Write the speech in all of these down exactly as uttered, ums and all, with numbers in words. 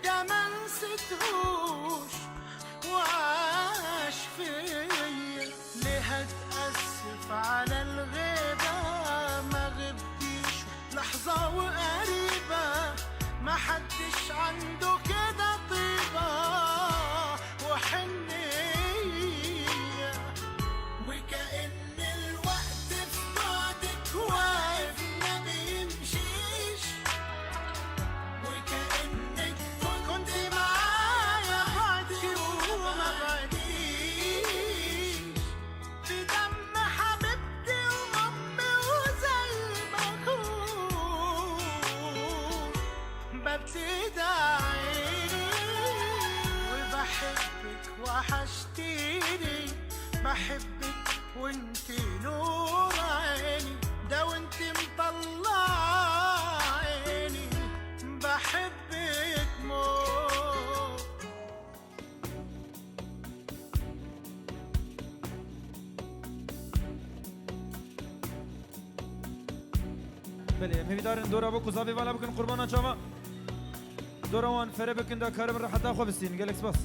يا ما نسيتهوش وعاش فيا. ليه هتأسف على الغيبة؟ ما غبتيش لحظة وقريبة، ما حدش عنده كده طيبة وحنية. وكأن الوقت في بعدك واقف ما بيمشيش، وكأنك كنت معايا بعدي وما بعديش. في دم حبيبتي وأمي وزي ما أكون ببتدي أعيش. وبحبك وحشتيني، بحبك وانتي نور عيني، ده وانتي مطلع عيني، بحبك موت. Belê, em hêvîdar in dora bo ku zavê vala bikin qurbana çava. Dora wan fere bikin da karibin reheta xwe bistînin. Gelek spas.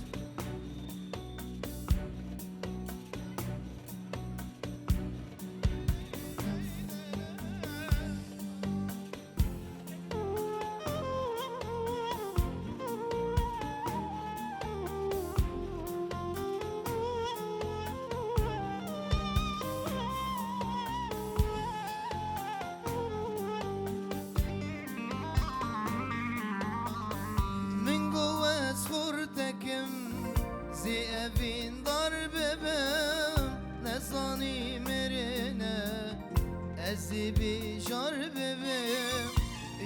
Min got ez xurtekim, zî evîndar bibim, nezanî mirine ez zî bîjar bibim.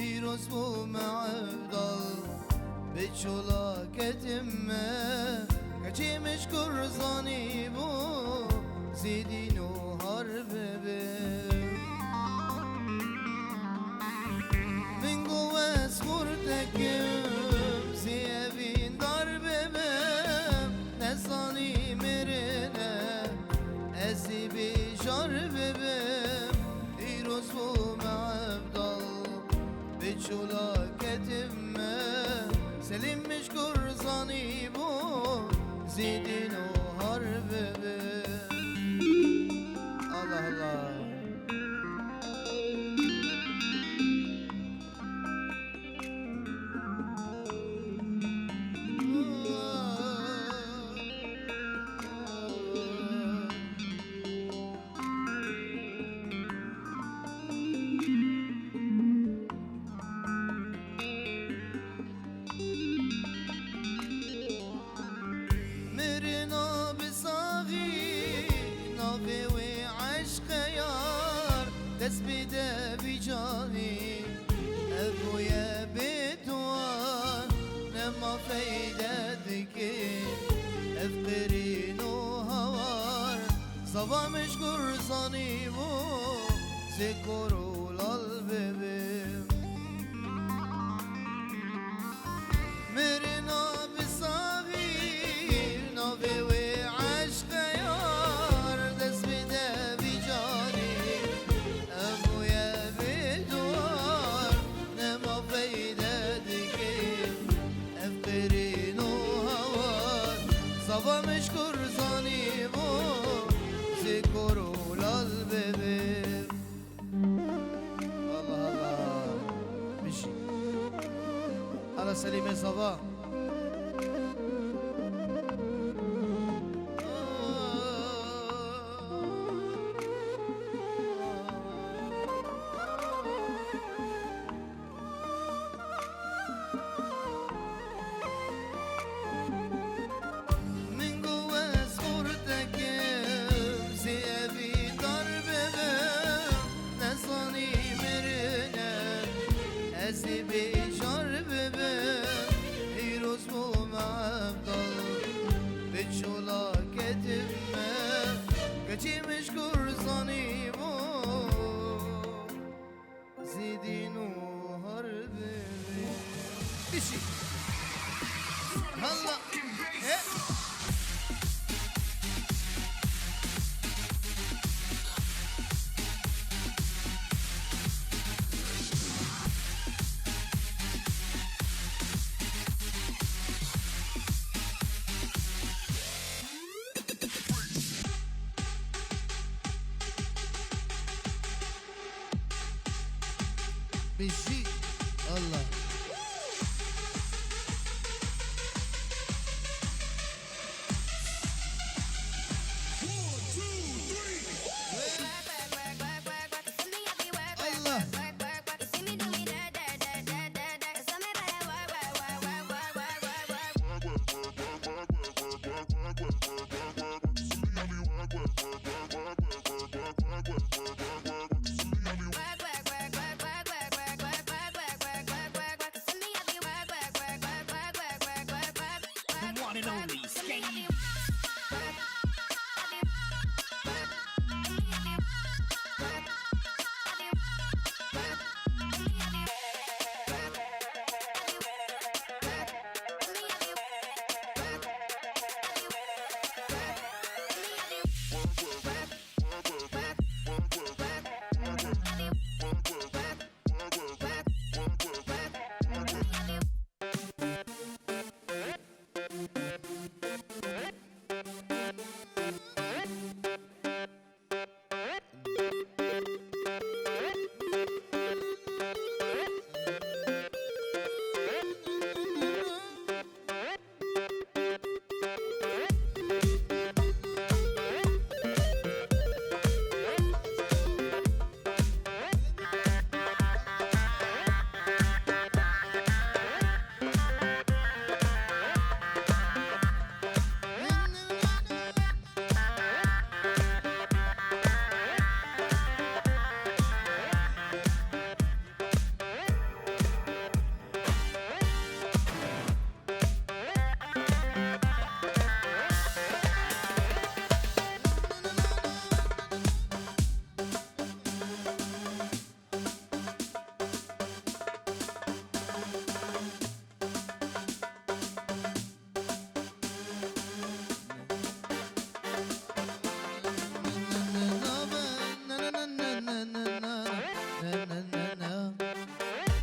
Îroz bû me evdal, bi çola ketim me, keçî min ji kur zanîbû, zî dîn û har bibim. Min got ez xurtekim, zî evîndar bibim, nezanî mirine ez zî bîjar bibim. Îroz bû me evdal, bi çola ketim me, Selîm min ji kur zanîbû, zî dîn û har bibim. Allah Allah. Mirina bi saxî navê wê eşqe yar, dest bide vî canî, ev bûye bêtuwan, nema feyde dike ev qirîn û hawar. Zava min ji kur zanîbû, zê kor û lal bibim. Mirina bi saxî navê wê eşqe yar, dest bide vî canî, ev bûye bêtuwan, nema feyde dike ev qirîn û hawar. Zava min ji kur zanîbû, zê kor û lal bibim. Allah Allah. Bijî. Ala Selîmê Zava. Min got ez xurtekim, zê evîndar bibim, nezanî mirine ez ê bêjar bibim. Îroz bû me evdal, bi çola ketim me, keçî min ji kur zanîbû. Zîdîn û harbi. Dişi. Halla. He. Jî Allah. Allah. The one and only Skady.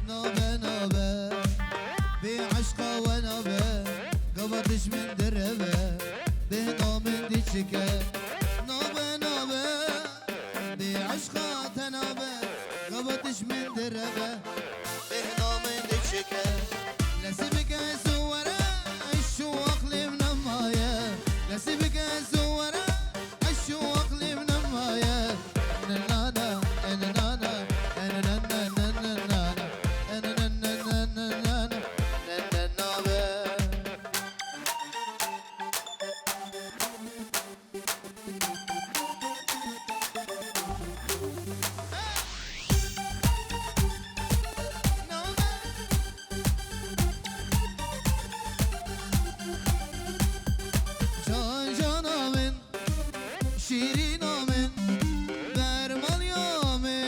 Nabe, nabe, bê eşqa we nabe, gava dijmin direve, bêhna min diçike. Nabe, nabe, bê eşqa te nabe, gava dijmin direve, bêhna min diçike. Lezî bike ez û were, eş û aqlê min nemaye. Lezî bike ez û were, eş û aqlê min nemaye. Nenana, enenana, enenanananana, enenanananana, nenanabe. Can cana min, şîrîna min, bermaliya min.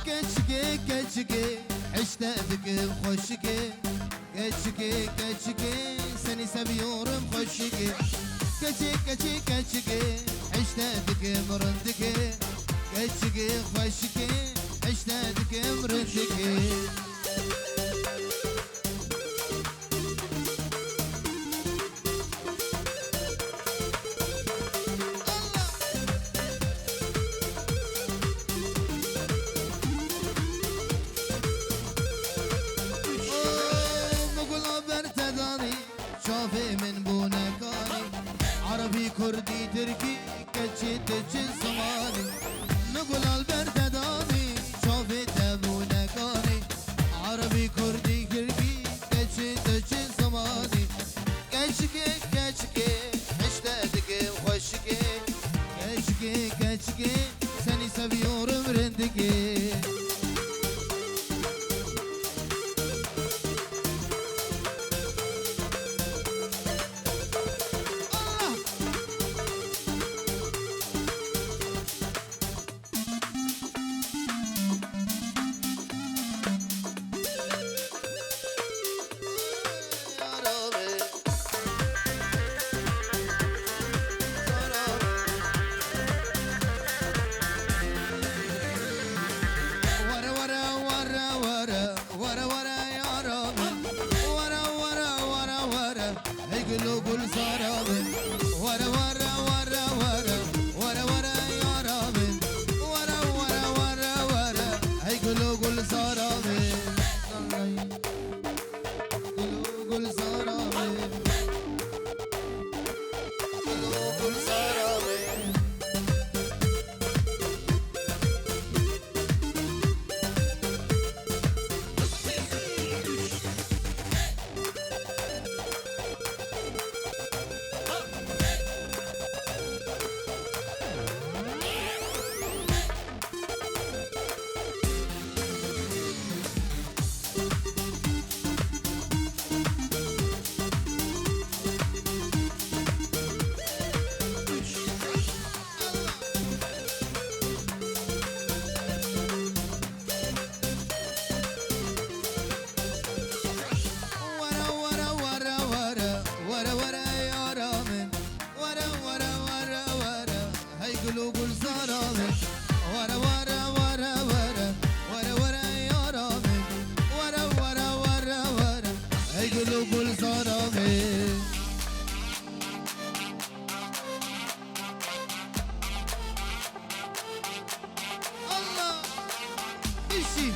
Keçikê, keçikê, hişte dikim xweşikê. Keçikê, keçikê, seni seviyorum xweşikê. Keçik, keçik, keçikê, hişte dikim rindikê. Keçikê xweşikê, hişte dikim rindikê. Çavê min bûne kanî, erebî, kurdî, tirkî, keçî, tu çi zimanî? Min gulal ber te danî, çavê te bûne kanî, erebî, kurdî, tirkî, keçî, tu çi zimanî? Keçikê, keçikê, hişte dikim xweşikê. Keçikê, keçikê, seni seviyorum rindikê. Gul û gulzara min. Gul û gulzara min. Were, were, were, were, were, were, yara min. Were, were, were, were, hey gul û gulzara min. Were, were, were, were, were, were, yara min. Were, were, were, were, hey gul û gulzara min. Allah! Bişî!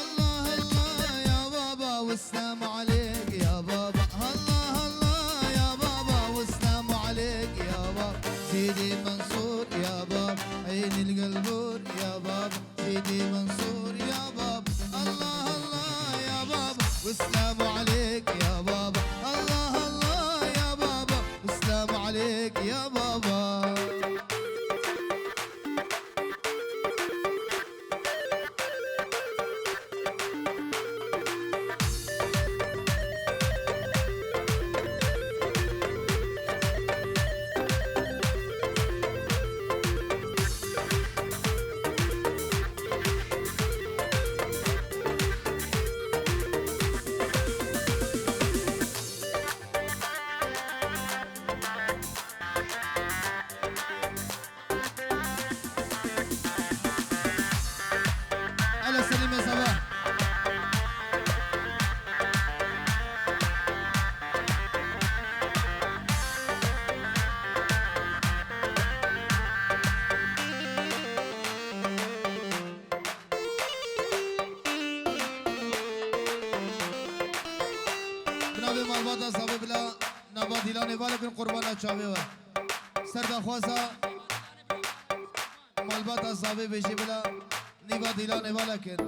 الله الله يا بابا والسلام عليك يا بابا. الله الله يا بابا والسلام عليك يا بابا. سيدي منصور يا بابا، عين القلبور يا بابا. سيدي منصور يا بابا. الله الله يا بابا والسلام عليك يا بابا. الله الله يا بابا والسلام عليك يا بابا. Hele Selîmê Seba. Bi navê malbata Zavê bila nava dîlanê vala kin qurbana çavê we. Ser daxwaza malbata Zavê vêjê bila nîva dîlanê vala kin.